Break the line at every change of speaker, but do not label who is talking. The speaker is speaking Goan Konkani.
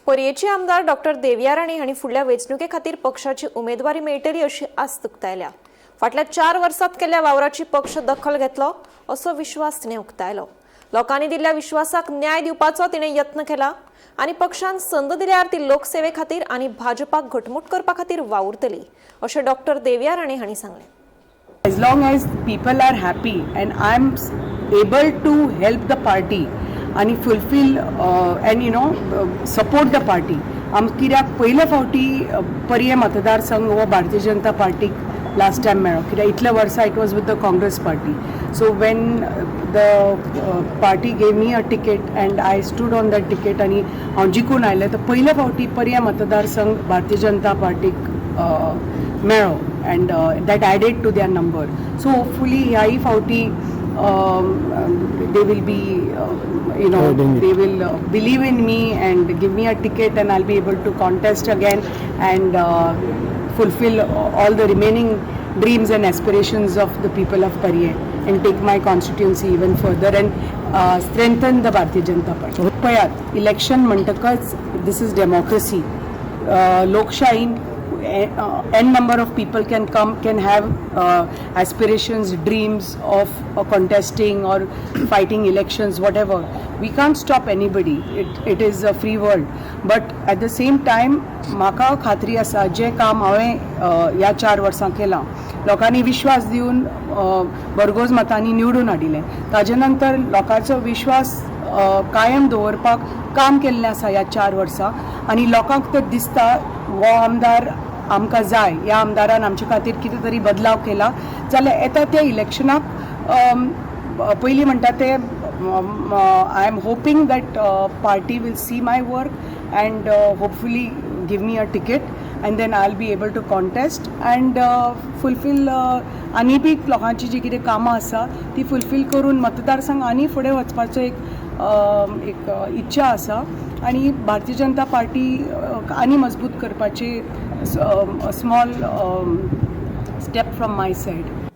पर्येची आमदार डॉक्टर देविया राणे हांणी फुडल्या वेंचणुके खातीर पक्षाची उमेदवारी मेळटली अशी आस्त उक्तायल्या. फाटल्या 4 वर्सात केल्ल्या वावराची पक्ष दखल घेतलो असो विश्वास तिणें उक्तायलो. लोकांनी दिल्ल्या विश्वासाक न्याय दिवपाचो तिणें यत्न केला आनी पक्षान संद दिल्यार ती लोकसेवे खातीर आनी भाजपाक घटमूट करपा खातीर वावुरतली अशें डॉक्टर देविया राणे हांणी सांगलें.
As long as people are happy and I'm able to help the party आणि fulfill and support the party. आम कित्याक पयले फावटी पर्ये मतदारसंघ हो भारतीय जनता पार्टीक लास्ट टायम मेळ्ळो, कित्याक इतल्या वर्सां it was with the Congress party. So when the party gave me a ticket and I stood on that ticket आनी हांव जिखून आयलें, तर पयले फावटी पर्ये मतदारसंघ भारतीय जनता पार्टीक मेळ्ळो and that added to their number. So hopefully ह्याही फावटी they will be you know they will believe in me and give me a ticket and I'll be able to contest again and fulfill all the remaining dreams and aspirations of the people of Parye and take my constituency even further and strengthen the Bharatiya Janata Party. पळयात, इलेक्शन म्हणटकच this is democracy. लोकशाहीन n number of people can come, can have aspirations, dreams of contesting or fighting elections, whatever. We can't stop anybody. It is a free world, but at the same time म्हाका खात्री आसा, जें काम हांवें ह्या 4 वर्सां केलां, लोकांनी विश्वास दिवन भरघोस मतांनी निवडून हाडिलें, ताजे नंतर लोकांचो विश्वास कायम दवरपाक काम केल्लें आसा ह्या 4 वर्सां आनी लोकांक तर दिसता हो आमदार आमकां जाय, ह्या आमदारान आमचे खातीर कितें तरी बदलाव केला, जाल्यार येता त्या इलेक्शनाक पयलीं म्हणटा ते I am hoping that party will see my work and hopefully give me a ticket and then I'll be able to contest and fulfill आनी बी लोकांची जी कितें कामां आसा ती फुलफील करून मतदारसंघ आनी फुडें वचपाचो एक इच्छा आसा आनी भारतीय जनता पार्टी आनी मजबूत करपाची small step from my side.